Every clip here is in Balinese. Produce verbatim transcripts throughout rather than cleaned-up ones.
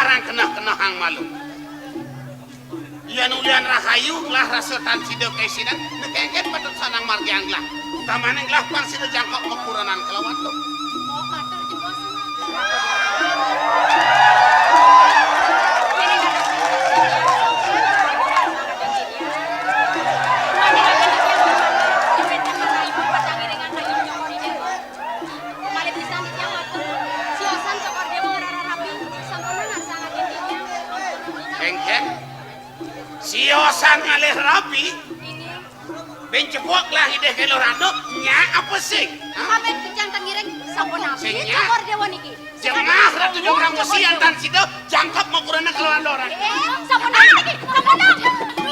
Keneh-kenehang malu. Yén ulian rahayu gelah rasa tan sida kaisinan, né kénkén patut sanang margiang gelah. Utamané gelah pang sida jangkep makurenan kalawan luh. Malih pisan titiang matur, siosan Cokor Déwa ngrararapi, sampun sanget titiang. Kénkén? Siosan ngalih rabi? Inggih. Bén cepuk lah idih ka Luh Ratu, nya apa sing? Hah? Abén titiang ten ngiring, sapunapi Sing nya? Cokor Déwa niki? Jengah Ratu Jonggrang Wesi antan sida jangkep makurenan kalawan Luh Ratu. Eh, sapunapi niki? Sapunapi? Sapunapi?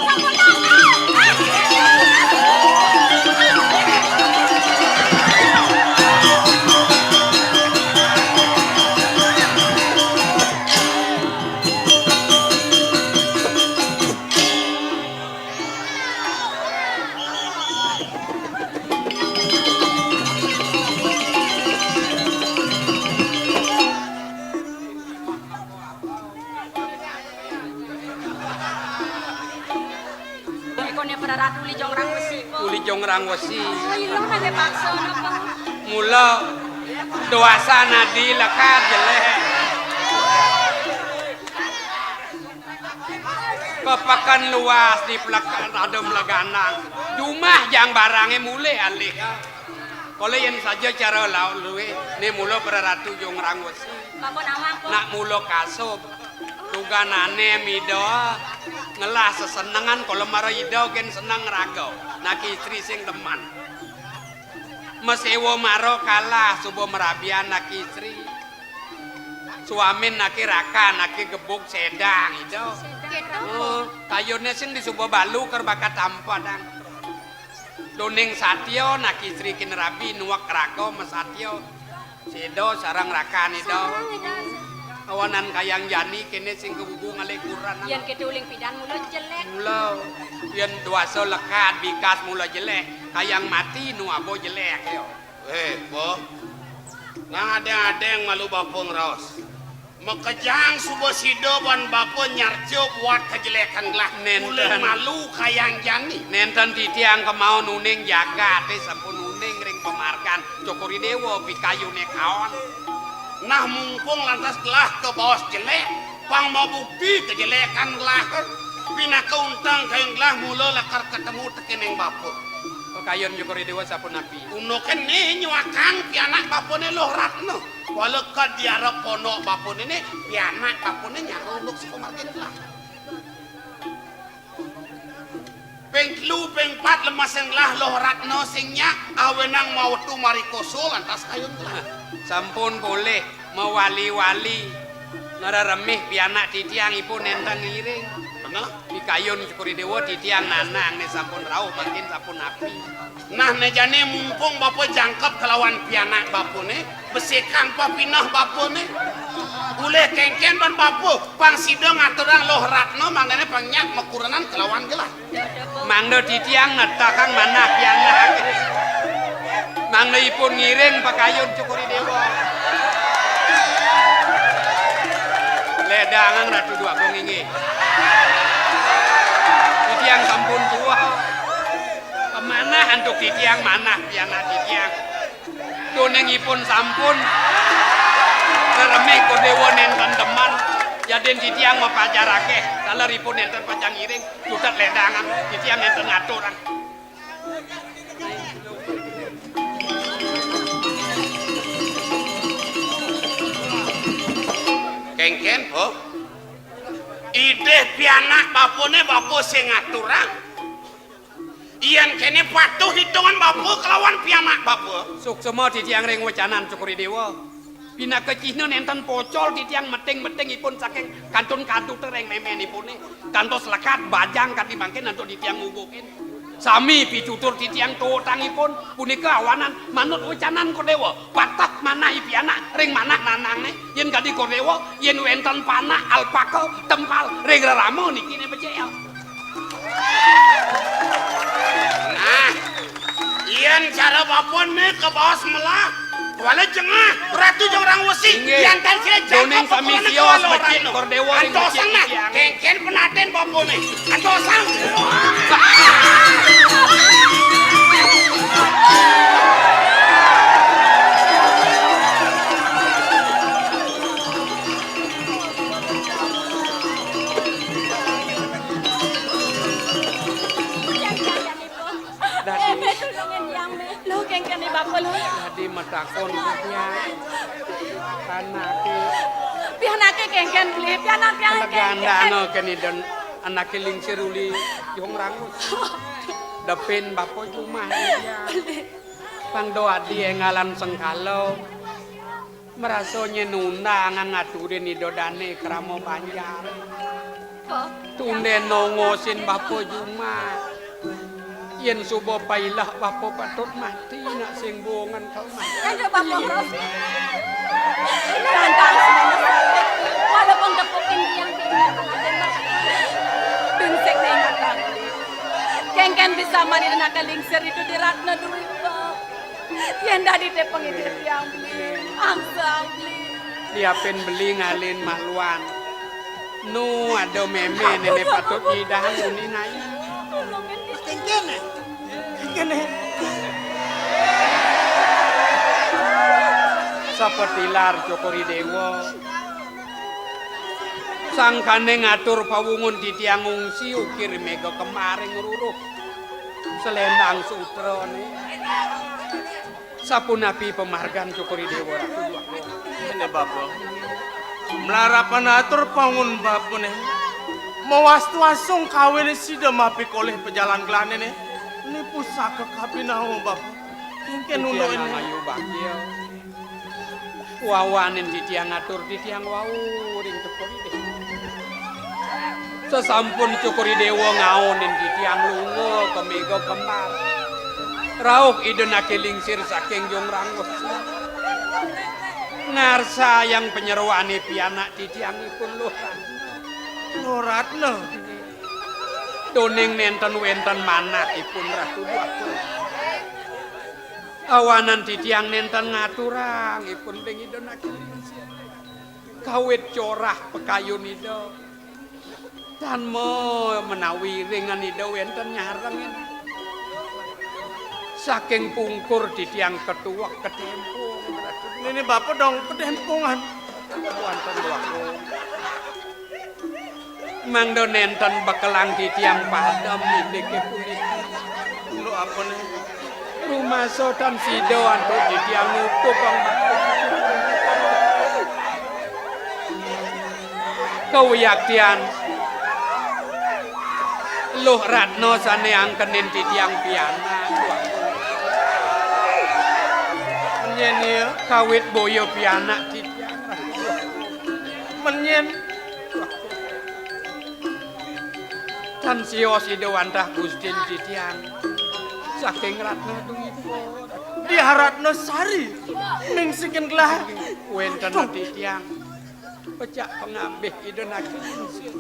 Koné para ratu uli jongrang wesi, Po. Uli jongrang wesi. Oh, ila nang paksa napa? Mula dewasa nadi lekad jelék. Kepeken luas di plek-, ada mleganang. Jumah jang barangé mulih alih. Kala yén saja cara lauk luwih, né mula para ratu jongrang wesi. Bapa nawang, Po. Nak mula kasub. Tuganané mida ngelah sesenengan kala mara ida gén seneng raga. Nak istri sing demen. Maséwa mara kalah suba marabian nak istri. Suamin naké rakan, naké gebug sédang, ida. Kéto. Oh, kayuné sing disuba balu ker bakat tampa dang. Duning satia nak istri kin rabi nuwek raga masatia. Séda sareng rakan ida. Sareng ida. Awanan kayang jani kéné sing kabubu ngalih kurenan. Yén kéto uling pidan mula jelék. Mula yén dewasa lekad bikas mula jelék, kayang mati nu aba jelék ya. Eh, Po. Nang adéng-adéng malu bapa ngraos. Makejang suba sida ban bapa nyarca buat kajelékan gelah. Nénten. Uling malu kayang jani. Nénten titiang kemawon uning jagaté sampun uning ring pamargan Cokor I Déwa pikayuné kaon. Nah, mumpung lantas gelah kabaos jelék, pang mabukti kajelékan gelah. Pinaka unteng kayun gelah mula lakar katemu tekéning bapa. Pakayun Cokor I Déwa sapunapi? Unduk kéné nyuakang pianak bapané Luh Ratna. Wala kad diarep pondok bapané né, pianak bapané nyaru unduk sapamargin gelah. Ping telu, ping pat lemesing gelah Luh Ratna sing nyak, awenang mawetu marikosa lantas kayun gelah. Sampun polih mawali-wali ngreremih pianak titiang ipun nénten ngiring. Bener. Pikayun Cokor I Déwa titiang nanang né sampun rauh mangkin sapunapi. Nah, né jani mumpung bapa jangkep kalawan pianak bapané, besikang papineh bapané. Ulih kénkén ban bapa, pang sida ngaturang Luh Ratna mangdané pang nyak makurenan kalawan gelah. Mangda titiang netakang manah pianak. Mangda ipun ngiring pakayun Cokor I Déwa. Ledangang Ratu Dwagung inggih. Titiang sampun tuah. Pamanah antuk titiang manah pianak titiang. Duning ipun sampun reremih Cokor I Déwa nénten demen. Yadin titiang mapajar akéh, taler ipun nénten pacang ngiring, cutet ledangang, titiang nénten ngaturang. Kénkén, Po? Idih pianak bapané bapa sing ngaturang. Yén kéné patuh hitungan bapa kalawan pianak bapa. Suksma titiang ring wecanan Cokor I Déwa. Pinaka cihna nénten pocol titiang meting-meting ipun saking kantun kaduta ring méménipuné. Kantos lekad bajang kadi mangkin antuk titiang ngubukin. Sami pitutur titiang tuutang ipun punika awanan manut wecanan Cokor I Déwa. Pateh manah i pianak ring manah nanangné. Yén kadi Cokor I Déwa, yén wénten panak alpaka tempal ring rerama niki né becik ya. Nah, yén cara bapané kabaos melah, Wala jengah, Ratu Jong Rang Wesi, inggih. Yan tan sira doning jangkep sami pokokna sios kawala becik Ratu. Kor Déwa ring becik titiang. Antosang nah, kéngkén penatin bapané. Antosang. Dadi. Éh, Mé, tulungin tiang, Mé. Luh, kéngkén ni bapa, Luh. Dadi matakon tiang. Anaké. Pianaké kéngkén, Beli. Pianak tiang kéngkén. Legandana kén ida anaké lingsir uli Jong Rang Wesi. Depin bapa jumah tiang. Beli. Pang da adi énggalan sengkala. Marasa nyén undang ngaturin ida dané krama banjar. Kok? Tundén nongosin bapa jumah. Yén suba pailah bapa patut mati, nak sing buungan kal mati. Aduh, Bapa Rosi. Gantang semuanya sakit. Walaupun tepukin tiang, tiang akan ada mati. Binsik nih ingatan. Kéngkén bisa mani nak lingsir itu di Ratna duit, Bapa. Yén dadi té pangidih tiang, Beli. Angsang, Beli. Diapin Beli ngalih maluan. Nu ada mémé néné patut nyidang uning ayu. Kéngkén, kéngkén. Sapatilar Cokor I Déwa. Sangkané ngatur pawungun titiang ngungsi ukir méga kembar ring ruruh. Selendang sutrané. Sapunapi pamargan Cokor I Déwa Ratu Dwagung? Ngéné, Bapa. Malarapan atur pawungun Bapané. Mawastu asung kawiné sida mapikolih pajalan gelané né. Né pusaka kabinawa, Bapa. Kéngkén unduk né. Ayu bakil. Wawanin titiang ngatur titiang wau ring Cokor I Déwa. Sasampun Cokor I Déwa ngaonin titiang lunga ka méga kembar. Rauh ida naké lingsir saking Jong Rang Wesi. Ngarsayang panyeroané pianak titiangipun Luh Ratna. Luh Ratna. Duaning nénten wénten manahipun Ratu Dwagung. Awanan titiang nénten ngaturang ipun ring ida naké lingsir. Kawit corah pakayun ida. Tan ma-, menawi ringan ida wénten nyarengin. Saking pungkur titiang ketuwek kedémpung. Néné Bapa dong kedémpungan. Wénten Dwagung. Mangda nénten bekelang titiang padem indiké puniki. Lho, apa né? Rumasa tan sida antuk titiang nutup ang kawiaktian. Luh Ratna sané angkenin titiang pianak. Menyén ya? Kawit boya pianak titiang. Menyén. Tan sios ida wantah Gustin titiang. Saking Ratna Dwipa. Diah Ratna Sari. Mingsikin gelah. Wénten titiang. Pecak pangabih ida naké.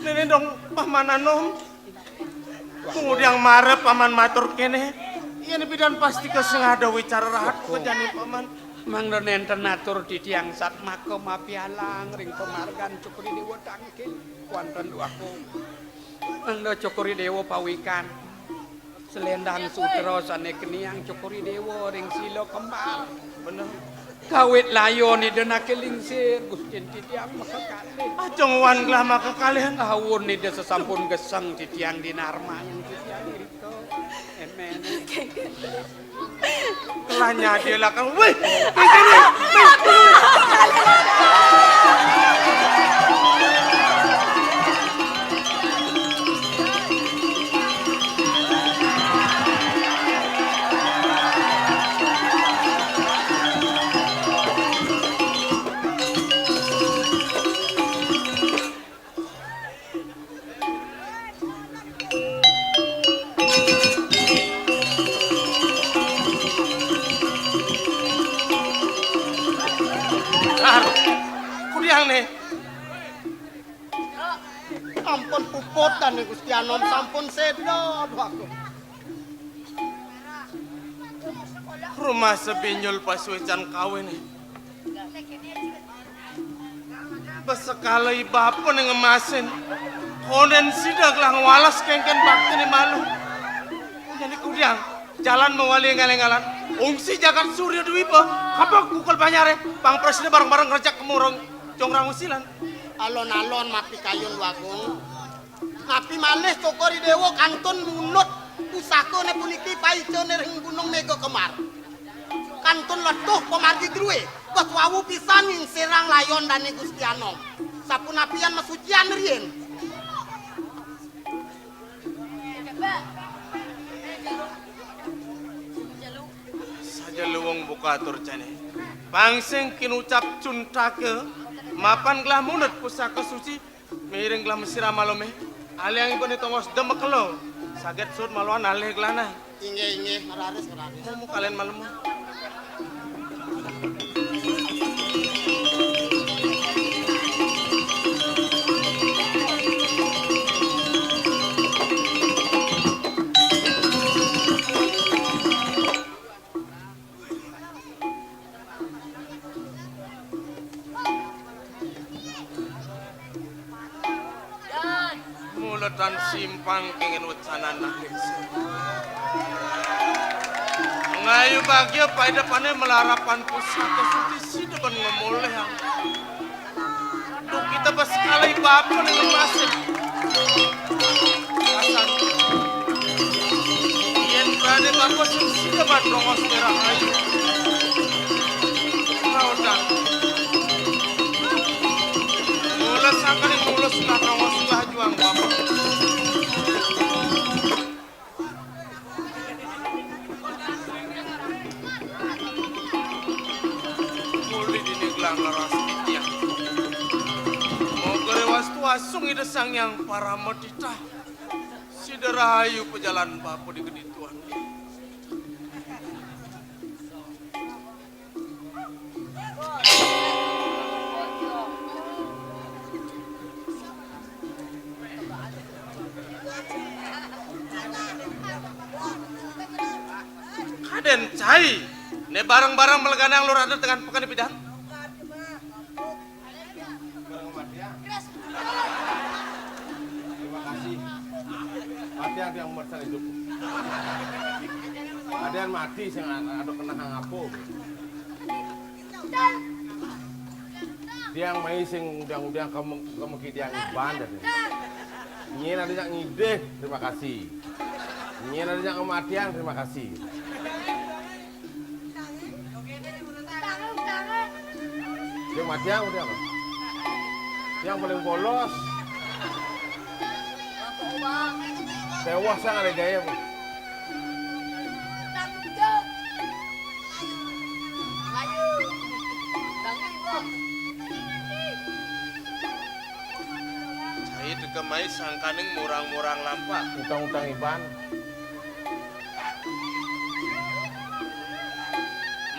Néné dong Paman Anom. Kemudian mara Paman matur kéné. Yén bidan pasti kesengada wicara rahat kejani Paman. Mangda nénten atur titiang satmaka mapialang ring pamargan Cokor I Déwa tangkil. Kuanten duaku. Mangda Cokor I Déwa pawikan. Selendang sutra sané keniang Cokor I Déwa ring sila kembar. Bener. Kawit layon ida naké lingsir, Gustin titiang makakalih. Ajeng wan gelah makakalih. Awun ida sasampun geseng titiang dinarman titiang irika. Emén. Kelanya dia lakang. Wih, ini. Kudiang né. Ampun puput dan Gusti Anom sampun séda, Dwagung. Rumasa binjul pasuécan kawiné. Bes sekala i bapa né ngemasin. Kondén sida gelah ngwales kéngkén baktiné malu. Jani kudiang, jalan mawali énggal-énggalan. Ungsi jagat Surya Dwipa, kapok kukel Banyaré, pang prasida bareng-bareng ngrejek kemurung Jong Rangusi lan. Alon-alon mapikayun, Luh Agung. Napi malih Cokor I Déwa kantun munut pusakané puniki paicané ring Gunung Méga Kembar. Kantun letuh pamargi drué, bes wau pisan ngingsirang layon dané Gusti Anom. Sapunapi yan masucian riin. Saja luung buka atur jani. Pang sing kinucap cuntaka, mapan gelah munut pusaka suci, miring gelah masiram malumé. Aliang ibané tongos demek kelo. Saget sud maluan alih gelah nah. Inggih, inggih, raris, raris. Mumu kalian malem. Mula tan simpang kéngkén wecanan anak. Ngayu bagia paidepané malarapan pusaka suci sida ban ngamolihang. Duh, kita bes sekala i bapa né ngemasin. Asan. Yén berané bapa sing sida ban tongos merah ayu. Kaudan. Mula sangkaning mulus lah tongos lah juang bapa. Muli dini gelah ngeras titiang. Moga rewastu asung Ida Sang Hyang Parama titah. Sida rahayu pajalan bapa di kedituan. Kadén cai, né bareng-bareng meleganang lur adat dengan pekan di bidang. Terima kasih. Mati ada yang memersan hidup. Ada yang mati sing ada kena hang apa. Tiang mai sing undang-undang kamu kamu ki tiang iban dadi. Nyén ada yang ngidih, terima kasih. Nyén ada yang kematian, terima kasih. Yang matian udah apa? Yang paling polos. Tewas yang ada gaya apa? Cai degem mai sangkaning murang-murang lampah. Utang-utang iban.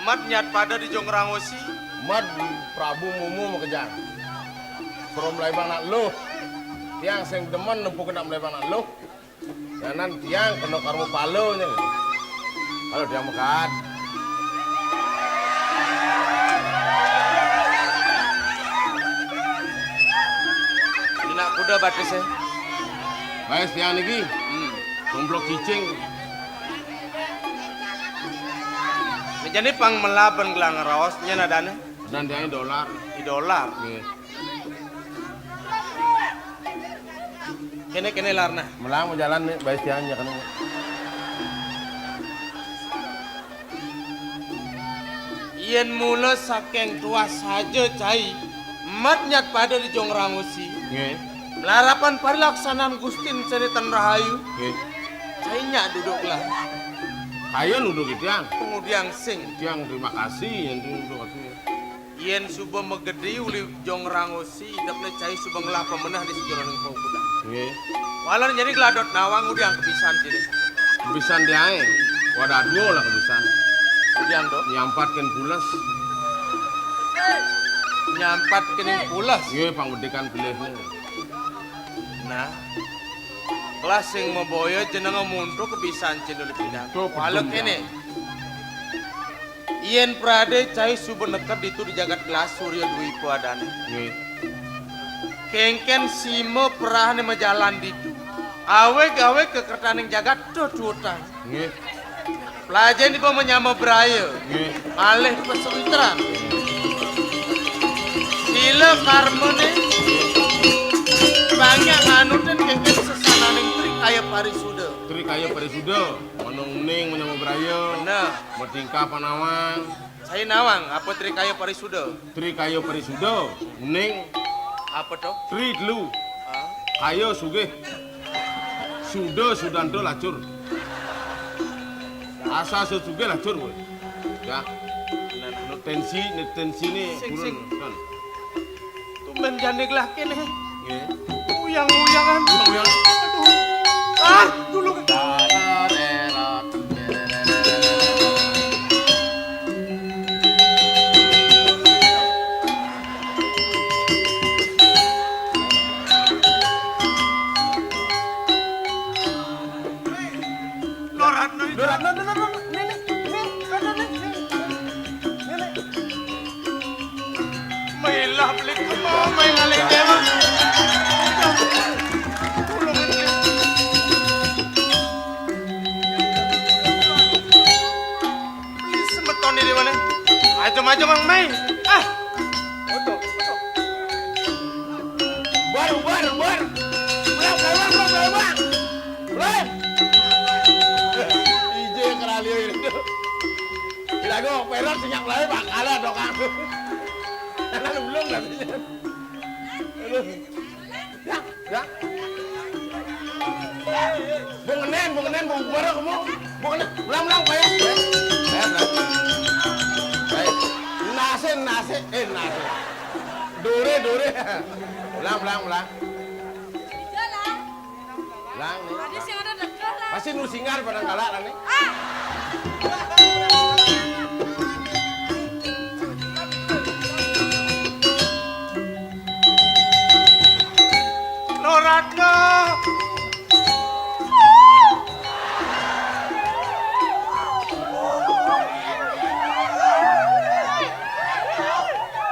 Mat nyat pada di Jong Rangusi. Mat Prabu Mumu makejang. Suruh melaibang nak luh. Tiang sing demen nempukin nak melaibang nak luh. Yanan tiang kena karma pala nya. Kalau tiang mekat. Ini nak kuda batis, eh. Baik, tiang niki. Hmm. Tumplok cicing. Nah, jani pang melaban gelang raos nya nadane. Dan tiang dolar. Di dolar. Nggih. Kene, kene larna. Melang mau jalan nih, baik tiang nya kene. Yen mula saking tuah saja cai, mat nyat pada di Jong Rangusi. Nggih. Melarapan parilaksanan Gustin Senitan Rahayu. Nggih. Cai nyak duduk lah. Ayo duduk tiang. Pengudiang sing. Tiang terima kasih yang duduk aku. Yen suba magedi uli Jong Rangusi, idepne cai suba ngelah pemenah di sajeroning paukudan. Nggih. Walan jani geladot nawang udiang kepisan jani. Kepisan diae. Wadah dua lah kepisan. Udiang to? Nyampatken pules. Nyampatken pules. Nggih, pangwedikan pilihne. Nah. Kelas sing maboya jenenge muntu kepisan jani uli pidang. Wala kene. Yén pradé cai suba neked ditu di jagat gelas Surya Dwipa adané. Nggih. Kénkén sima perahané majalan ditu. Awég-awég kakertaning jagat tuh tuutan. Nggih. Plajahin iba manyama braya. Nggih. Malih pasawitran. Sila karmané. Nggih. Panggiang anutin kénkén sesananing Trikaya Parisuda. Trikaya Parisuda. Manu uning manyama braya. Bener. Matingkah panawang. Saya nawang, apa Trikaya Parisuda? Trikaya Parisuda, uning. Apa to? Tri telu. Ah. Kaya sugih. Suda sudanta lacur. Asal sugih lacur kowe. Ya. Bener. Nu tensi, nu tensi ni sing, turun. Sing. Kan. Tumbén jani gelah kéné. Nggih. Uyang-uyangan. Uyang-uyangan. Aduh. Ah, dulu. Loratna. Loratna, Loratna, Loratna. Nih, nih, nih, Loratna, nih. Nih, nih. Mailah beli kemo, mai ngalih déwa. Tulung ini. Beli semeton ini mana? Aja, aja, Mang Mai. Ah. Betul, betul. Bar, bar, bar. Pulang, pulang, pulang, pulang, pulang. Belum. Ije kerali itu. Kira gua perot sinyak mulai bakal ada kan. Karena belum katanya. Aduh. Ya, ya. Bung Enen, Bung Enen, Bung Barok, Bung. Bung Enen, ulang, ulang, Pak, ya. Ya, ya, ulang. Baik. Nase, nase, eh, nase. Dore, dore. Ulang, ulang, ulang. Ulang, nih. Tadi sing ada deket lah. Pasti nu singgar pada galak lah, nih. Ah! Loratna.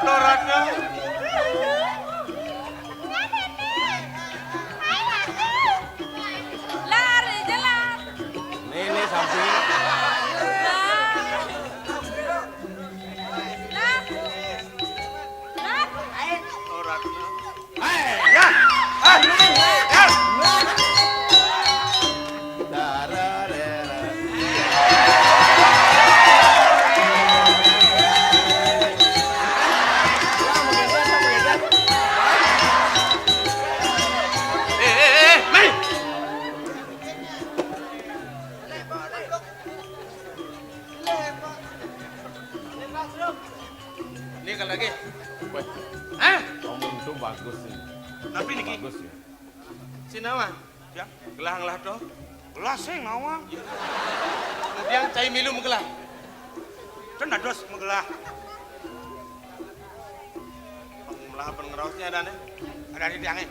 Loratna. Lari jalan. Nih, nih, samping. Lah. Lah. Lah. Loratna. Hei! Ya! Ah! Ya! Eh, eh, eh, Mai! Ini kalau lagi. Weh. Hah? Kamu itu bagus nih. Tapi niki. Bagus ya. Sinawa. Ya. Gelah-gelah to. Gelah sing nawang. Kemudian cai milu magelah. Ten dados magelah. Magelah apa ngraosnya adané? Ada di tiangé.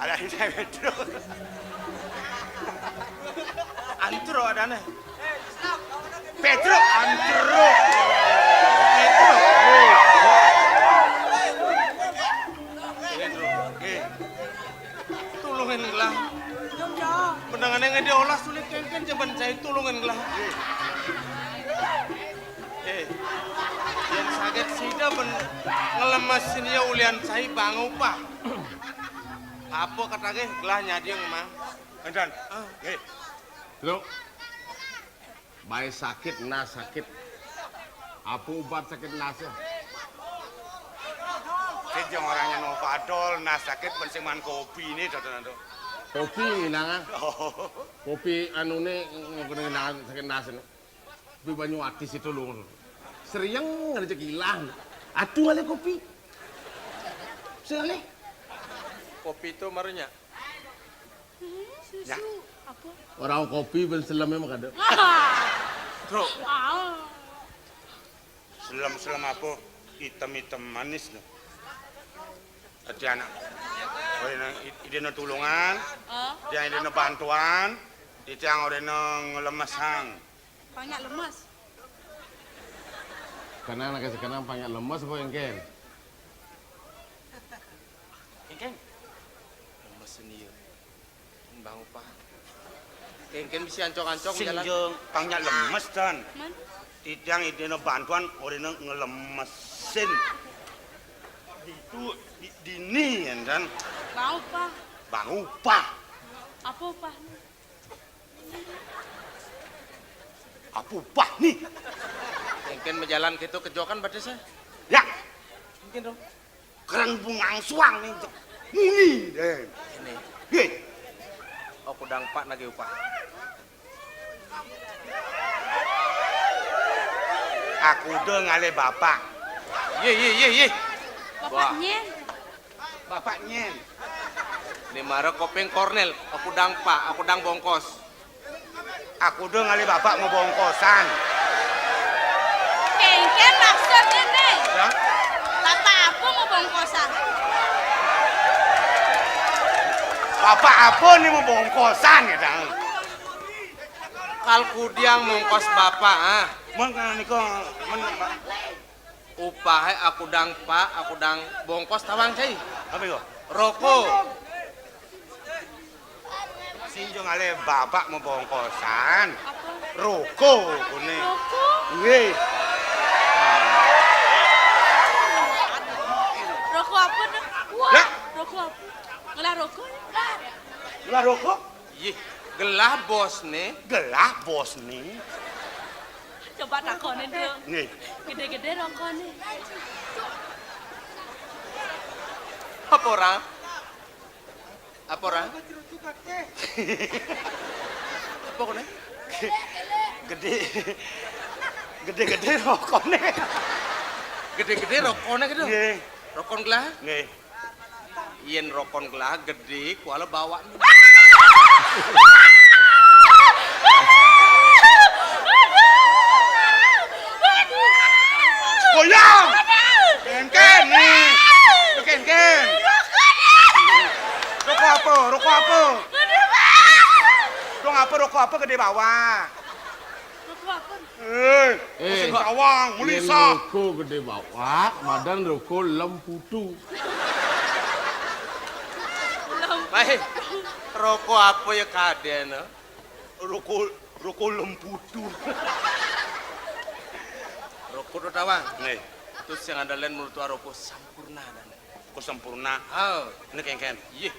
Ada di tiangé, Bro. Antro adané. Pétruk, antro. Pétruk. Pétruk. Nggih. Tulungin gelah. Menangané ngedé olas sulit kénkén jaban cai tulungin gelah. Nggih. Eh, yén sagét sida ben nglemesin ya ulian cai bang upah. Apa katagé gelah nyadi mang? Énten. Ah. Nggih. Lho. Baé sakit, nas sakit. Apa ubat sakit nasé? Sing jang orangnya Nopadol, nas sakit ben sing man kopi né, Dodonan, to. Kopi nginangan. Oh. Kopi anuné ngene nginangan sakit nasé. Kopi banyu atis itu lho. Serieng ngene cek ilang. Aduh, ngalih kopi. Sing ngalih. Kopi itu marunya. Hmm, susu. Ya. Apa? Ora kopi ben seleme mah kadek. Truk. Ah. Selem-selem apa? Item-item manis lho. Dadi anak. Ora enak i-, idene tulungan, ah, dia idene bantuan, dia ora enak ngelemesang. Pang nyak lemes. Kenang nak kasih kenang pang nyak lemes apa engken? Engken. Lemes seni ya. Bang Upah. Engken bisa ancok-ancok sing jalan. Jeng pang nyak lemes, Dan. Man? Titiang idene bantuan orina ngelemesin. Itu di, dini, ya, Dan. Bang Upah. Bang Upah. Apa upah? Apa upah nih? Engken majalan gitu kejokan batisnya. Ya. Mungkin dong. Keren bungang suang nih. Muni deh. Ini. Hei. Oh, kudang Pak nagih upah. Aku udah ngalih bapak. Ye, ye, ye, ye. Bapak nyen. Bapak nyen. Ini mara kopeng Kornel, aku dang Pak, aku dang bongkos. Aku udah ngalih bapak mau bongkosan. Kengken maksudnya nih. Ya? Bapak apa mau bongkosan? Bapak apa nih mau bongkosan ya, Dang? Kal kudiang mongkos bapak, ah. Mengko nika men Upahe aku dang Pak, aku dang bongkos tawang cai. Apa itu? Roko. Sinjung ale bapak mau bongkosan. Apa? Roko kune. Roko? Nggih. Roko apa nih? Wah, ya. Roko apa? Ngelah roko? Ngelah roko? Yih, gelah bosne. Gelah bosne. Coba takonin, Dok. Nggih. Gede-gede rokone. Apa ora? Apa ora? Apa kone? Gede. Gede-gede rokone. Gede-gede rokone gitu. Nggih. Rokon gelah? Nggih. Yen rokon gelah gedhe, kuala bawak. Goyang. Ken-ken nih. Ken-ken. Rokok apa? Rokok apa? Dong apa rokok apa gedhe bawak? Rokok apa? Eh, eh, sing bawang, yen melisa. Roko gedhe bawak, madan roko lemputu. Baik. Roko apa ya kadene? Roko, roko lemputu. Roko to tawang. Nggih. Terus yang ada lain menurut roko sampurna dan Ku sempurna. Oh. Ini kengken. Iya.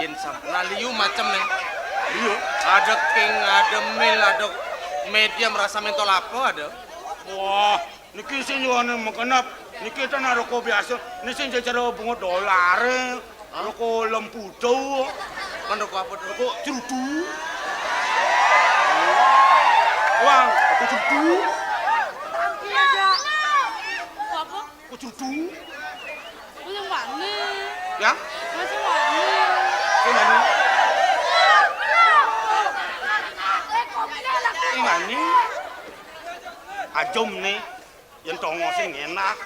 Yen sempurna liu macem nih. Iya. Ada king, ada mil, ada medium, rasa mentol apa ada? Wah, niki sing nyuwane mengkenep. Niki tenan roko biasa. Niki sing jejer bunga dolar. Hah? Roko lempudo. Mana roko apa? Roko cerutu. Wang, roko cerutu. Apa? Kucudu. Kuwi sing wani. Ya? Kuwi sing wani. Sing wani. Sing wani. Ajum nih. Yen tongo sing enak.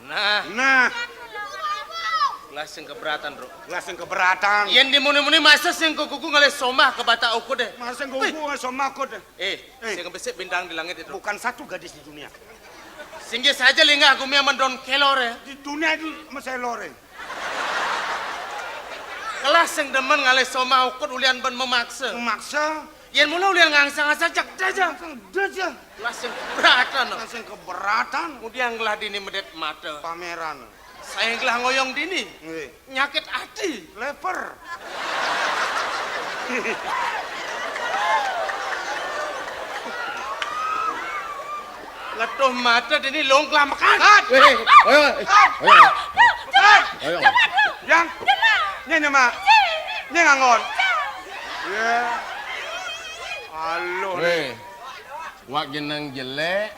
Nah. Nah. Lah sing keberatan, Bro. Lah sing keberatan. Yen dimuni-muni masa sing kukuku ngalih somah ke Batak Ukut deh. Masa sing kukuku ngalih somah Ukut deh. Eh, eh, sing besik bintang di langit itu. Bukan satu gadis di dunia. Sing nggih saja linggah gumi amen don kelore. Di dunia itu meselore. Kelas sing demen ngalih somah Ukut ulian ben memaksa. Memaksa. Yen mula ulian ngangsa-ngangsa cek aja. Langsung aja. Kelas sing keberatan. Kelas sing keberatan. Kemudian ngelah dini medet mata. Pameran. Saya ngelah ngoyong dini. Nggih. Nyakit ati. Leper. Letuh mata dini long kelamekan. Kat. Weh, ayo, ayo. Kat. Ayo. Kat. Ayo. Yang. Nyanyi, Mak. Nyanyi ngangon. Ya. Aluh. Weh. Wak jeneng jelek,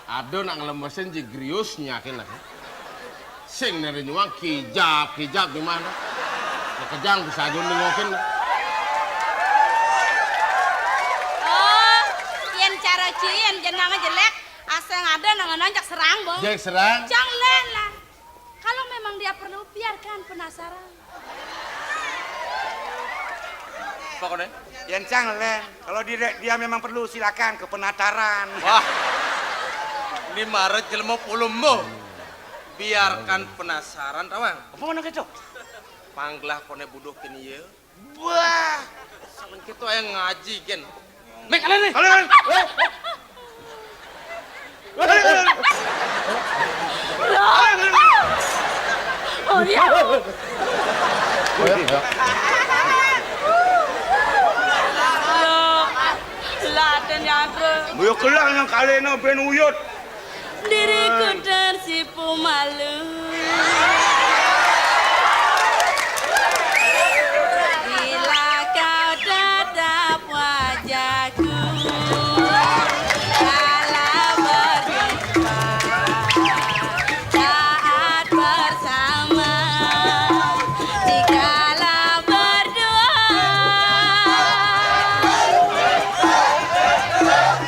ada nak ngelemesin ji grius nyakin lagi. Sing nere nyuang kijap, kijap di mana? Ya kejang bisa aja nengokin. Oh, yen cara ci, yen jenenge jelek, aseng ada nang nonjak serang, Bang. Jek serang. Jang len lah. Kalau memang dia perlu, biarkan penasaran. Kone? Yen cang lén, kalau dia, dia memang perlu, silakan ke penataran. Wah. Ini mara jelema pulumbo. Biarkan penasaran, tawang. Apa mana gitu? Panggelah kone buduh kene ieu. Wah. Salengkit to aya ngaji, gen. Nek, kalian nih. Kalian, kalian. Kalian, kalian. Oh, iya. Loh, laden nyadra. Yo kelah nang kalena ben uyut. Diriku tersipu malu. Bila kau tatap wajahku, kala berjumpa saat bersama, dikala berdua,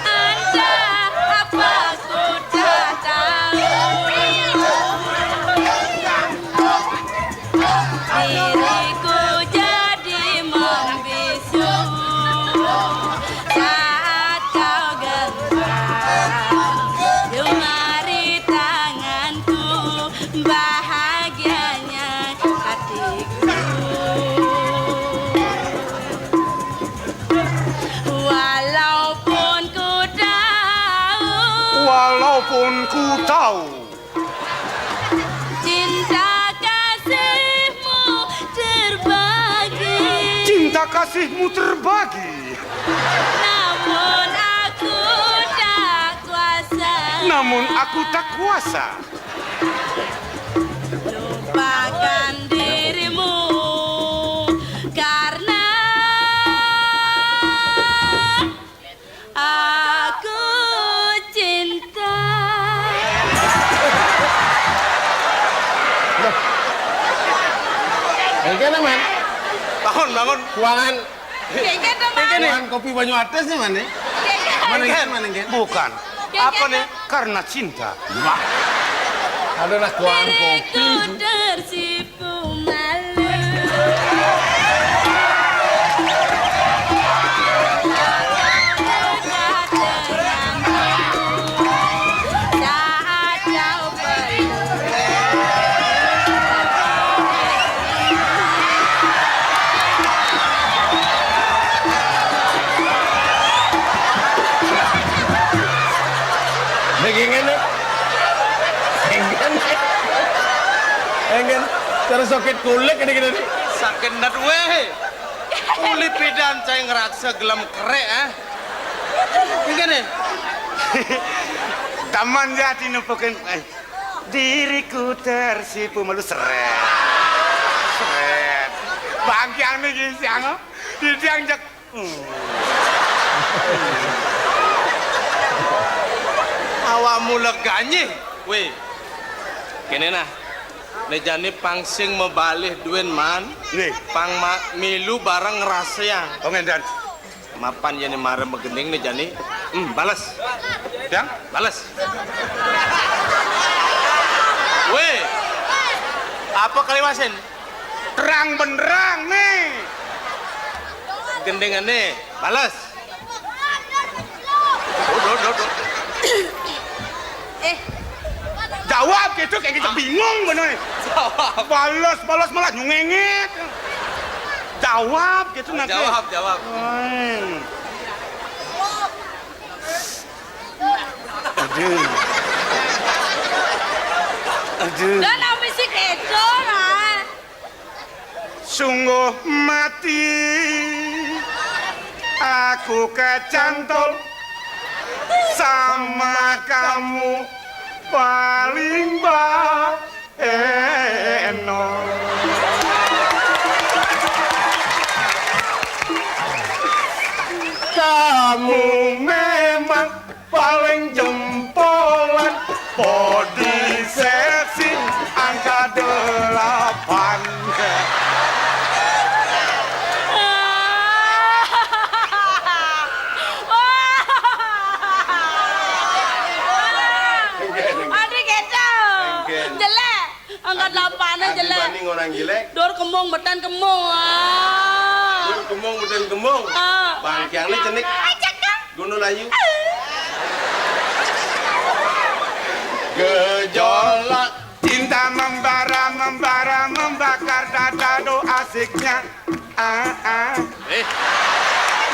entah apa ku tak tahu. Diriku jadi membisu saat kau genggam jemari tanganku, bahagianya hatiku. Walaupun ku tahu, walaupun ku tahu, cinta kasihmu terbagi, cinta kasihmu terbagi, namun aku tak kuasa, namun aku tak kuasa lupakan dirimu karena aku cinta. Engke, Man. Bangun, bangun. Kuangan. Engke, Man. Kuangan kopi banyu ates nih, Man, nih. Mana, Engke, Man, Engke? Bukan. Apa nih? Karena cinta. Wah. Adalah kuangan kopi. Diriku tersipu. Begini nih. Engken. Engken. Terus sakit kulit gini-gini nih. Sakit nat weh. Uli pidan cai ngeraksa gelem kerek, ah. Engken nih. Taman jati nepukin, eh, diriku tersipu malu seret. Seret. Bangkiang nih gisiang, oh. Didiang jek. Awakmu leganyih. Weh. Kene nah. Ne jani pang sing mabalih duin, Man. Nggih. Pang ma-, milu bareng ngraseang. Oh, ngenten. Mapan yen mara magending ne jani. Hmm, bales. Yang? Bales. Weh. Apa kaliwasin? Terang benderang nih. Gendingane, bales. Duh, duh, duh, duh. Eh. Jawab gitu, kayak gitu bingung bener. Jawab. Bales, bales malah nyungengit. Jawab gitu nanti. Jawab, jawab. Hmm. Aduh. Aduh. Lah, napa sih kedo, Ran? Sungguh mati aku kecantol sama kamu paling baeno. Kamu memang paling jempolan, body seksi angka delapan. Aduh, kedo. Jelek. Angka delapan jelek. Dibanding orang jelek. Dur kemung, betan kemung. Ah. Kembung, udan kembung. Ah. Bangkiang ni jenik. Ajak, Kang. Gunung Layu. Gejolak cinta membara, membara, membakar dada, do asiknya. Ah, ah. Eh.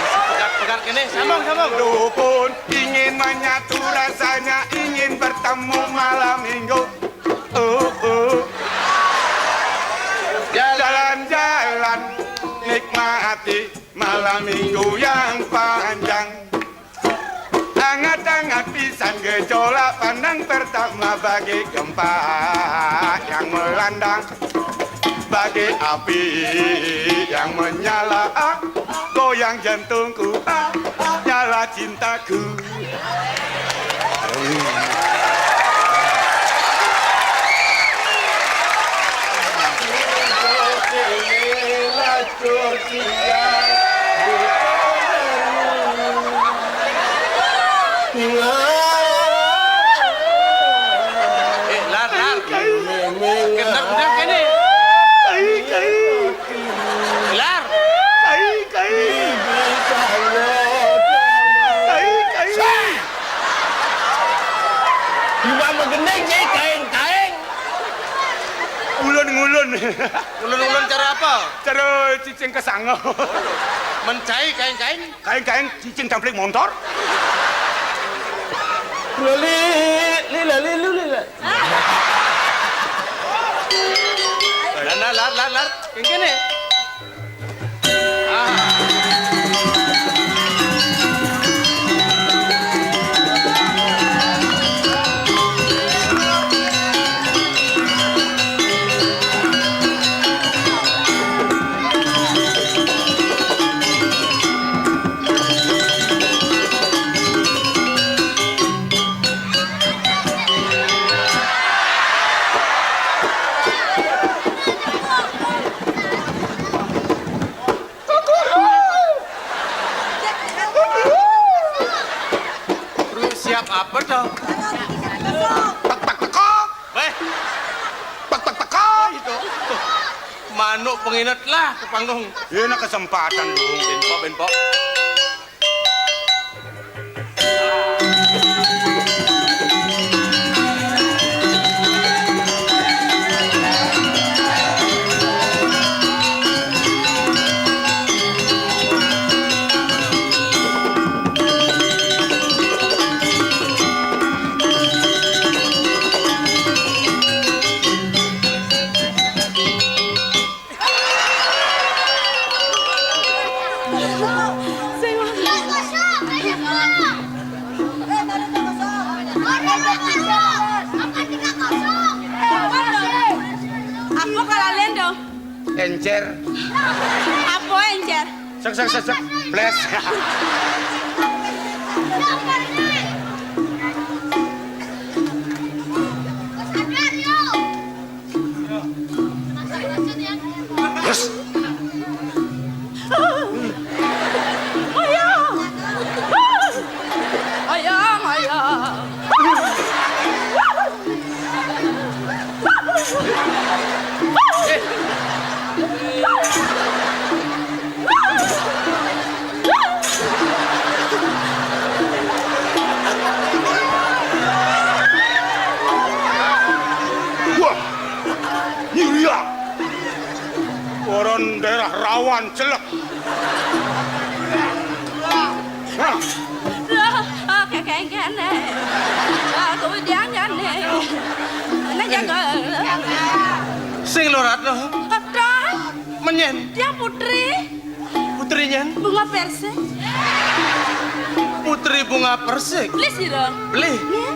Pegat-pegat kene, sambung, sambung. Lu pun ingin menyatu rasanya, ingin bertemu malam minggu. Oh, oh. Jalan-jalan, nikmati malam minggu yang panjang. Hangat-hangat pisan gejolak pandang pertama, bagi gempa yang melanda, bagi api yang menyala, goyang jantungku, nyala cintaku. Eh, Lar, Lar. Kena udah kene. Kai, kai. Lar. Kai, kai. Kai, kai. Cuma begendeng, Cik, kaeng-kaeng. Ulun-ngulun. Ulun-ulun cara apa? Cara cicing kesanga. Mencai kaeng-kaeng. Kaeng-kaeng cicing tamplik montor. Lali, lila, lilu, lila. Nah, nah, Lar, Lar, Lar. Yang kene. Ah. Siap apa toh? Pak, pak, pak, kok. Weh. Pak, pak, pak, kok. Itu. Manuk penginet lah ke panggung. Ini kesempatan dong. Benpok, benpok. Apa kalau lendo? Encer. Apa encer? Sek, sek, sek, sek. Ples. Yes. Ayang, ayang. Wah, Nyiria. Orang daerah rawan celek. Hah? Duh, oke, kayak gini. Aku udah gini. Nah, jaga. Sing lo Ratno. Dah. Menyen. Dia putri. Putri nyen. Bunga persik. Putri bunga persik. Please, dong. Beli. Iya.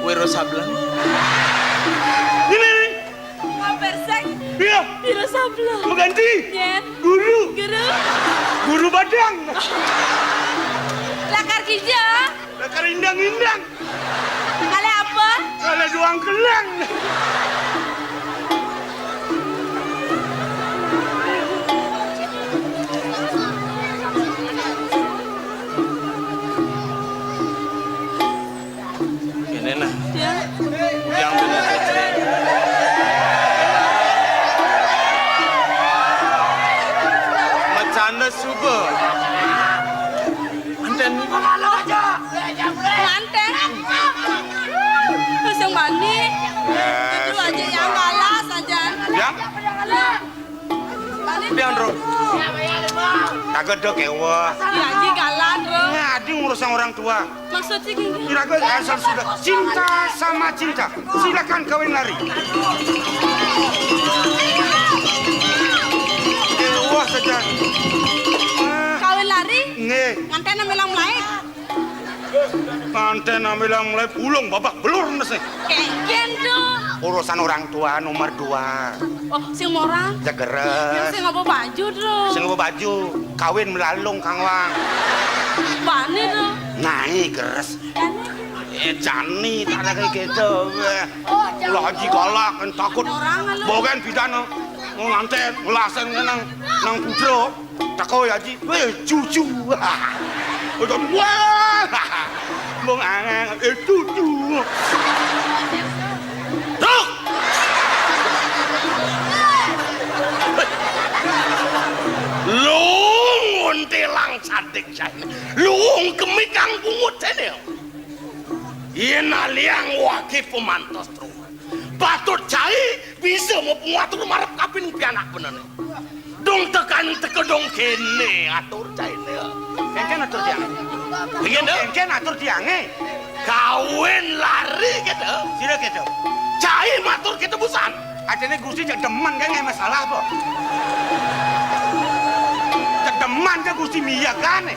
Wiro Sableng. Ini, ini. Bunga persik. Iya. Wiro Sableng. Mengganti. Nyen. Guru. Guru. Guru badang. Lakar kija. Lakar indang-indang. Kali apa? Kali duang kelang. Kene nah. Ya. Yang bener. Macan Pian, Bro? Kagak ada keweh. Ya, Ji, galak, Bro. Nah, adi ngurus orang tua. Maksud sih gini. Kira gue asal sudah cinta sama cinta. Silakan kawin lari. Keweh saja. Kawin lari? Nggih. Nganten nang bilang mulai. Nganten nang bilang mulai, bulung babak belur nasi. Kengken tuh. Urusan orang tua nomor dua. Oh, sing morang. Yang Jegeres. Sing ngaba baju, Bro. Sing ngaba baju. Kawin melalung, Kang Wang. Bani, Bro. Naik geres. Jani. Eh, jani, tak ada kayak gitu. Eh, Oh, lah, Haji galak, kan takut. Orang lu. Bawa kan pidana. Mau nganten, ngelasen nang, nang putro. Teko ya, Ji. Weh, cucu. Udah, wah. Mau ngangen, eh, cucu. Tuh. Luung untilang cantik jani. Luung kemikang bungut jani. Yen aliang wagi pemantos terus. Patut cai bisa mau pengatur marep kapin pianak benene. Dong tekan teka dong kene atur caine. Kengken atur tiange. Begini. Kengken atur tiange. Kawin lari gitu. Sira gitu. Cai matur gitu busan. Ajane Gusti cek demen kan nggak masalah apa? Cek demen ke Gusti miyagane.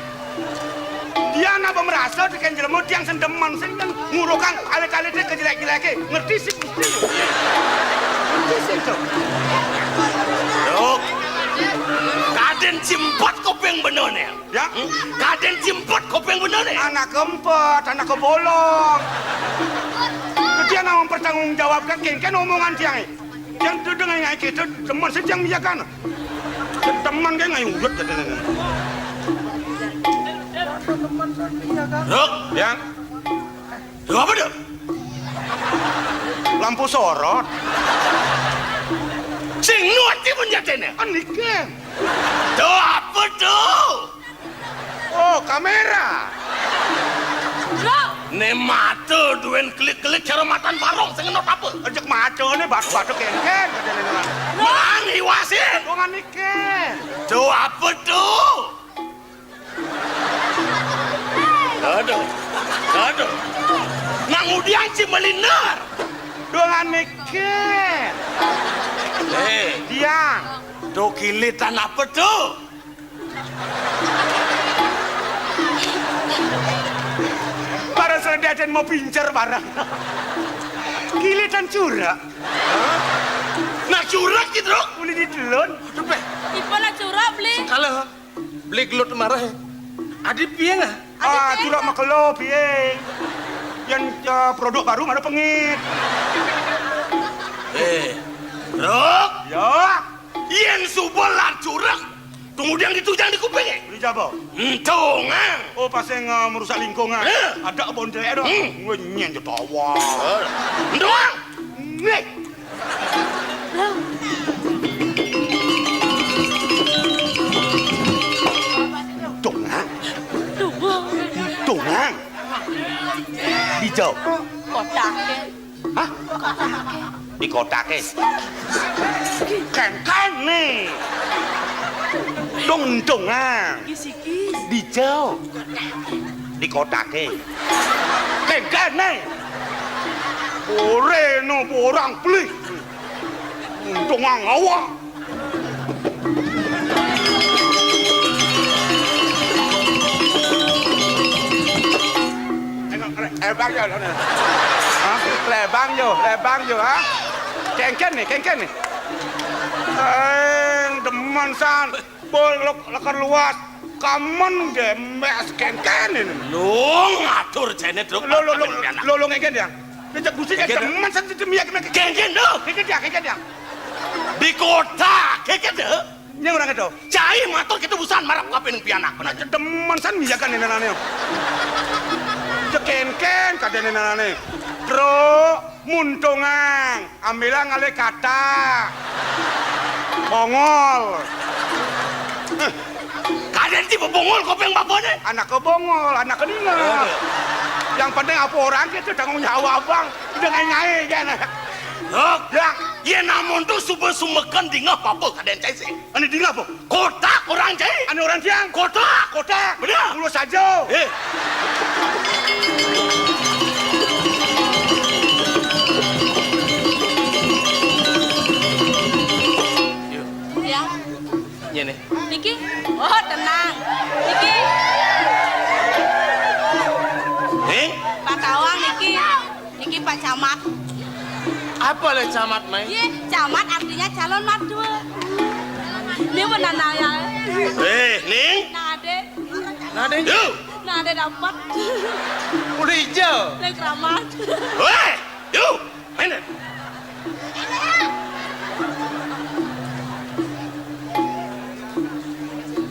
Dia napa merasa tekan jelema tiang sendeman sing kan ngurukang alit-alite kejelek-jeleke. Ngerti sih Gusti. Ngerti sih to. Loh. Kaden cimpot kuping benone. Ya? Hmm? Kaden cimpot kuping benone. Anak keempat, anak kebolong. Dia nang mempertanggungjawabkan kengken omongan tiang. Yang duduk ngai kita demen sih yang miyakan. Demen kayak ngai udut katanya. Ruk, yang Ruk apa tuh? Lampu sorot. Sing nuat sih penjatene. Anike. Tuh apa tuh? Oh, kamera. Bro. Ne mata duen klik-klik cara matan barong sing ngenot apa? Ejek mata ne batu-batu kengken katanya ne. Melang iwasin. Dongan nike. Tuh apa tuh? Aduh. Aduh. Nang udiang ci meliner. Dongan nike. Eh, Diang. Tuh kilitan apa tuh? Para seledaden mau pincer barang. Kilitan curak. Nah curak gitu, Ruk. Boleh ditelon. Aduh, Peh. Ipa lah curak, beli. Sengkala, beli gelut marah ya. Adi piye nggak? Ah, curak makelo piye. Yang eh, produk baru mana pengit. Eh, Ruk. Ya. Yen suba lar curek, tunggu diang ditujang di kupinge. Beli jaba. Entungang. Oh, pas yang eh, merusak lingkungan. Eh. Ada kebon telek dong. Hmm. Gue nyen ketawa. Entungang. Nih. Entungang. Entungang. Dijawab. Kotak. Hah? Di kotake. Kengkene. Dong entungan. Kis-kis. Dijau. Di kotake. Kengkene. Ore no borang beli. Untung ngawa. Lebang yo, lebang yo, ha? Kengken nih, kengken nih. Eng demen san, bol lekar luas, kamen gemes kengken ini. Lu ngatur jene truk. Lo lo lo lo lo kengken ya. Kejak gusi kengken demen san demi ya kengken. Kengken lo. Kengken ya, kengken ya. Di kota, kengken deh. Nyang orang itu. Cai matur kita busan marap kape nang pianak. Nah, demen san miyakan nenane. Cekenken kadene nenane. Tro muntungang, ambilang ale kata. Bongol. Kaden tipe bongol kopeng bapane. Anak ke bongol, anak ke ningal. Yang penting apa orang kita tanggung jawab abang. Udah ngai-ngai kan. Loh, ya. Yén amonto suba sumeken dingeh papa kadén cai sing. Ané dingeh apa? Kotak orang cai. Ané orang tiang. Kotak. Kotak. Bener. Mula saja. Eh. Ya. Nyene. Niki. Oh, tenang. Niki. Eh? Pak Tawang niki. Niki Pak Camat. Apa le camat, Mai? Ye, camat artinya calon mantu. Ini benar ya. Eh, Ning. Nah, Dek. Nah, Dek. Yuk. Nah, Dek dapat. Udah hijau. Lek keramat. Weh, yuk. Main deh.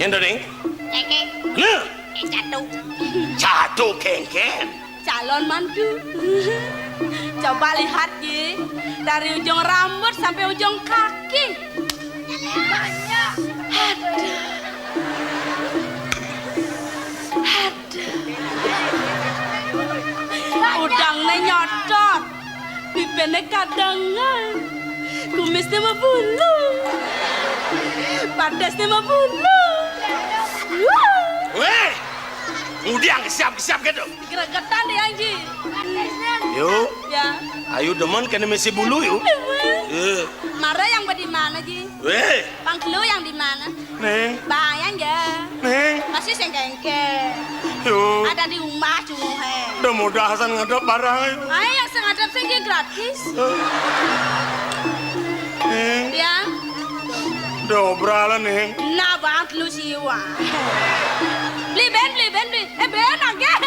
Yang dodeng. Kengkeng. Nah. Eh, jatuh. Jatuh kengkeng. Calon mantu. Coba lihat, Ji. Dari ujung rambut sampai ujung kaki. Aduh. Aduh. Udangné nyotot. Bibirné kadengan. Kumisné mabulu. Patésné mabulu. Wah. Wéh. Ngudiang siap-siap gitu. Gregetan deh, Anji. Yuk. Ya. Ayu demen kena misi bulu, yuk. Eh. Mara yang bagaimana, Ji? Wéh. Pangkelu yang di mana? Neng. Bayang ya. Neng. Masih sing kengke. Yuk. Ada di rumah cunguhe. Udah mudah asal ngadep barang, yuk. Ayo, yang sengadep sing gratis. Neng. Ya. Udah obralan, Neng. Nah, banget lu siwa. Beli ben, beli ben, beli. Eh, ben, agak.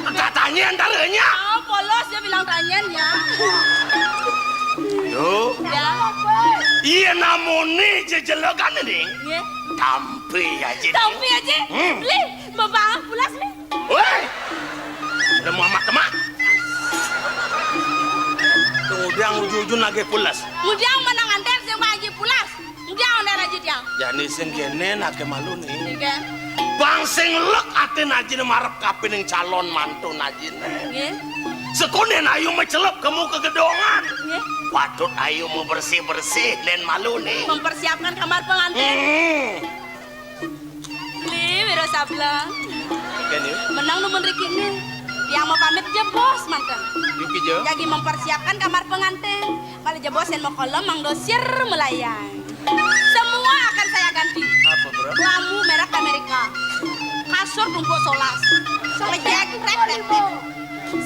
Katanya antaranya. Oh, polos dia bilang tanyanya. Yo. Ya. Iya, namune jejelekan ini. Iya. Tampi aja. Tampi aja. Hmm. Beli, bapak pulas nih. Woi. Udah mau amat temak. Tuh, udah ujung-ujung lagi pulas. Udah menang anter sing Pak Haji pulas. Udah, udah, Raji, dia. Jani sing kene nake malu nih. Nggih. Bang sing lek atin ajine marep kapining calon mantun ajine. Nggih. Sekonden ayu mecelep kemu kegedongan. Nggih. Patut ayu mau bersih-bersih dan malu nih. Mempersiapkan kamar pengantin. Hmm. Beli Wiro Sableng. Oke, nih. Menang nemen rikine. Yang mau pamit jebos manten. Yuki jo. Lagi mempersiapkan kamar pengantin. Malah jebos yang mau kolom Mang Dosir melayang. Semua akan saya ganti. Apa, bro? Lampu merek Amerika. Kasur tumpuk solas. Ngejek, rek, rek, rek.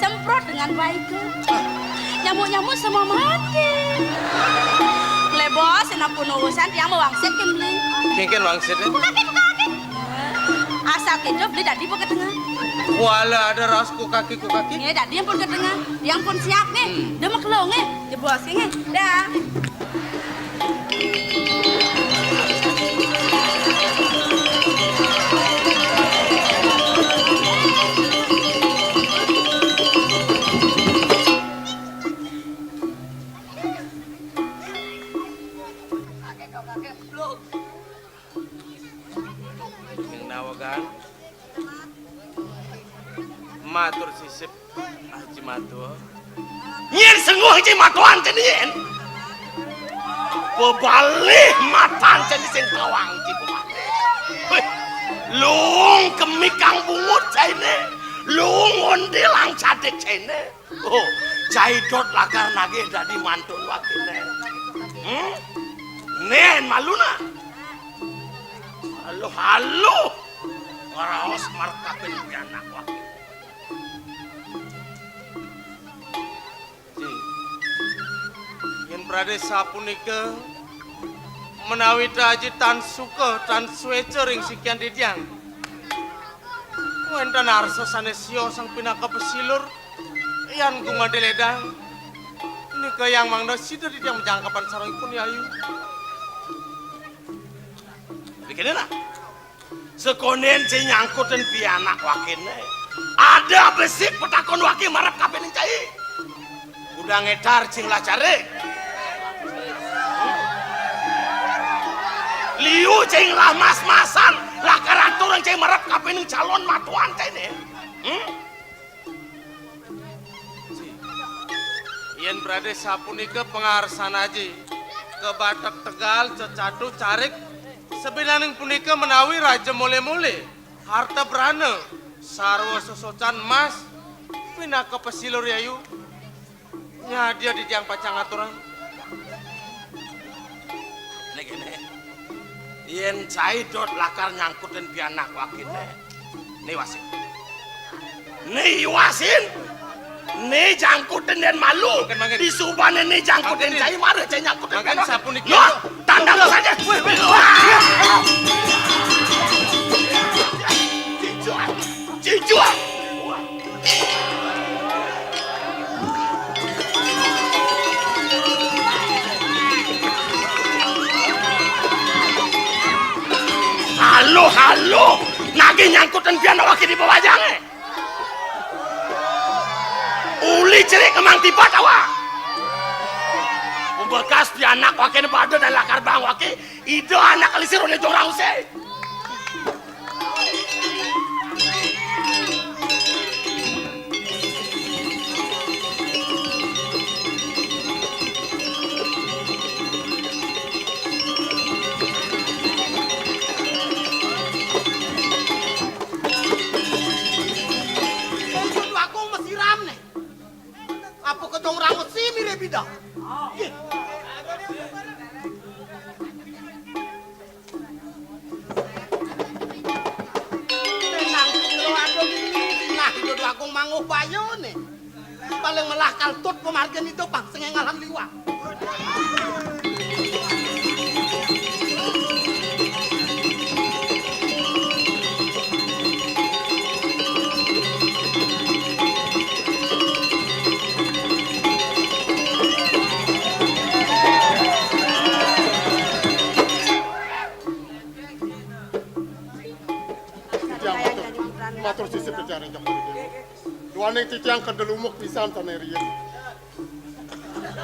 Semprot dengan baik. Nyamuk-nyamuk semua mati. Lebos, sing ampun urusan, tiang mau wangsit kan beli. Kengken wangsit, ya? Asal tidur beli dadi buka tengah. Wala ada ras ku kaki, ku kaki. Ya, dadi ampun ke tengah. Tiang pun siap nih. Hmm. Dia mau kelong nih. Jebos nih. Dah. Ning nawegan. Matur sisip, Haji Matua. Nyén sengguh Haji Matuan cén nyén. Bebalih matan cén sing tawang Haji Kuman. Wéh, luung kemi kang bungut cainé. Luung ondél ang cadik cainé. Oh, cai dot lakar nagih dadi mantun wakiné. Hmm? Nén malu nah. Halo, halo. Ngeraos markapin pianak wakiné. Ji, yén pradé sapunika menawi Aji tan suka, tan suéca ring sikian titiang. Wénten arsa sané siosang pinaka pesilur, yan gumanti ledang. Nika yang mangda sida titiang majangkepan sarengipun, Yayu. Rikene nah. Sekondén cai nyangkutin pianak wakiné. Ada besik petakon waki marep kapining cai. Udah ngetar cing lah cari. Liu cing lah mas-masan, lah karatur cai marep kapining calon matuan cai né. Hmm? Iya Brade sapunika pangarsan aji. Ka Batak Tegal, Cecatu, Carik, sabinaning punika menawi raja mole-mole, harta brana, sarwa sesocan emas, pinaka pasilur yayu. Nyadia titiang pacang aturang. Né kéné. Yén cai dot lakar nyangkutin pianak wakiné. Né iwasin. Né iwasin. Né jangkutin yén malu. Mangkin, mangkin. Disubané né jangkutin cai, mara cai nyangkutin pianak. Mangkin sapunika. Loh, tandang saja. Wéh, wéh. Wah. Cicuan. Cicuan. Halo, halo. Nagih nyangkutin pianak wakiné di pawajangé. Uli cerik kemang tipat awak. Pembekas pianak wakiné pada dan lakar bang waki. Ida anak lisir oleh jorang usé. Maksud aku mesiram nih. Apa kecong rambut si mirip ida? Menang kula aduh ini, nah, Dodo Agung manguh bayune. Paling melah kaltut pemargin itu, Bang, sing ngalan liwat. Titiang matur, matur sisip titiang ring Cokor I Déwa. Duaning titiang kedel umuk pisan sané riin.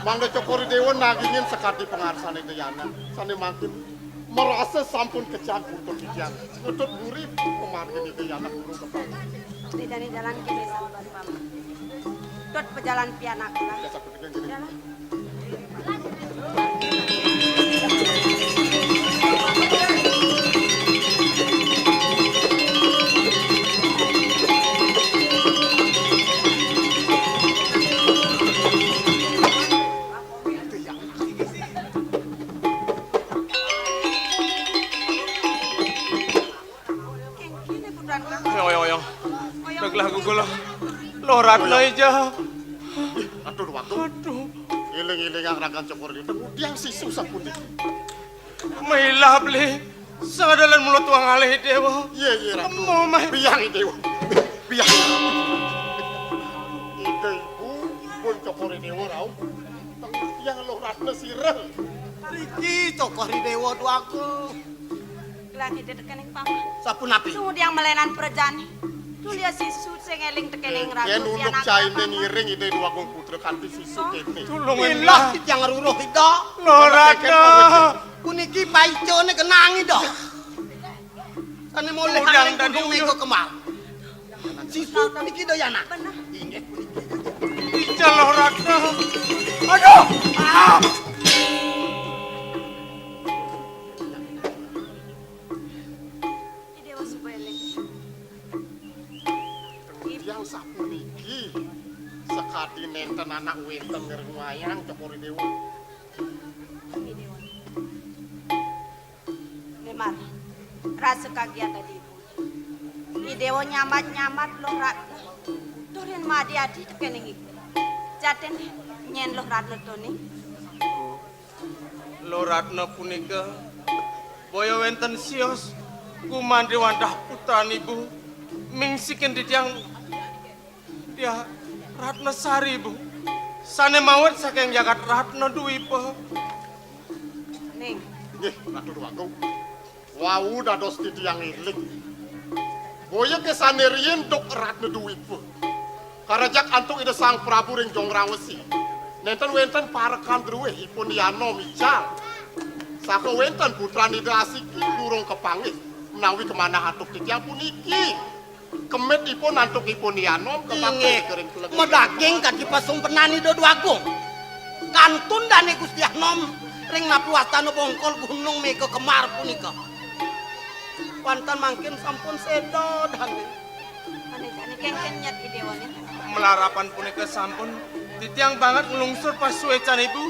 Mangda Cokor I Déwa nagingin sakadi pangarsané Dayana. Sané mangkin marasa sampun kecang putus titiang. Ngetut buri pemargin Dayana burung kepala. Di jani jalan kéné sabar, Paman. Tut pejalan pianak lah. Ya, sabar, kéné. Jalan. Oyong, oyong, oyong. Deglah gugul. Loh Ratna ija. Aduh, waduh. Aduh. Iling-ilingang ragan Cokor I Déwa. Ngudiang sisu sapunika. Mailah beli. Sadalan mula tuang alih Déwa. Iya, iya, Ratu. Emo, mah. Biang I Déwa. Biang. Ida ibu, pun Cokor I Déwa rauh. Teng tiang Loh Ratna sira. Riki Cokor I Déwa duaku. Gelah ida tekening Paman. Sapunapi? Sumudiang melenan prajani. Tulia sisu sing éling tekening Ratu. Yén unduk cainé ngiring Ida Déwa Agung Putra kanthi sisu kéné. Tulung. Ilah titiang ruruh Ida. Loh Ratna. Puniki paicané genang Ida. Sané molih angling dadi kudung uyuh. Mega kemang. Sisu puniki Dayana. Bener. Inggih puniki. Ija Loh Ratna. Aduh. Ah. I Déwa suba éling. Titiang sapuniki sakadi nénten anak wénten ngrengayang Cokor I Déwa. I Déwa. Né Mar, rasa kagiat dadi ibu. I Déwa nyambat-nyambat Loh Ratna. Turin madi-adi tekening ibu. Jatiné nyén Loh Ratna tuni. Loh Ratna punika boya wénten sios gumanti wantah putran ibu mingsikin titiang Dia Ratna Sari, Bu. Sané mawit saking jagat Ratna Dwipa. Ning. Nggih, Ratu Déwa Agung. Wau dados titiang éling. Boya ké sané riin duk Ratna Dwipa. Karajak antuk Ida Sang Prabu ring Jongrang Wesi. Nénten wénten parekan druwih ipun Yana mical. Saha wénten putran Ida Asiki durung kapanggih menawi kamanah antuk titiang puniki. Kemitipun antuk ipun Yanom kepapit. Inggih, kering peleg. Madaging kadi pasumpenan Ida Déwa Agung. Kantun dané Gusti Anom ring napi wastana bongkol gunung Mega Kemar punika. Wantah mangkin sampun séda dané. Ané jani kéngkén nyat I Déwané. Malarapan punika sampun titiang banget nglungsur pasuécan Ibu,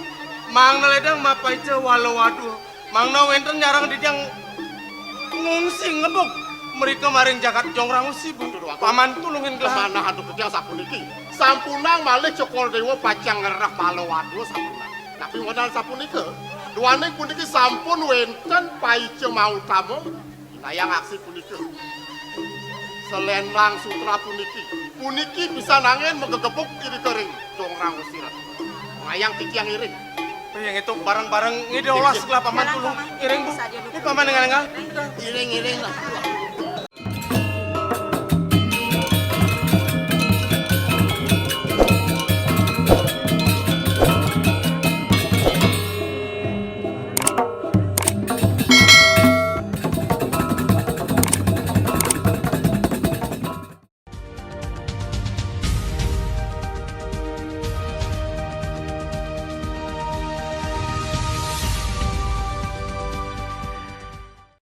mangda lédang mapaica wala waduh. Mangda wénten nyareng titiang ngungsi ngebug mrika maring jagat Jongrangusi, Bu. Aduh, aduh. Paman tulungin gelah. Kemanah aduh titiang sapuniki. Sampunang malih Cokor Déwa pacang ngrereh wala waduh sampunang. Napi modal sapunika? Duaning puniki sampun wénten paica mautama. Inayang aksi punika. Selendang sutra puniki. Puniki pisan anggén magegebug irika ring Jongrangusi Ratu. Ngayang titiang iring. Yang itu bareng-bareng ngidih olas gelah Paman tulung iring, Bu. Ini Paman nengah-nengah. Iring-iring lah.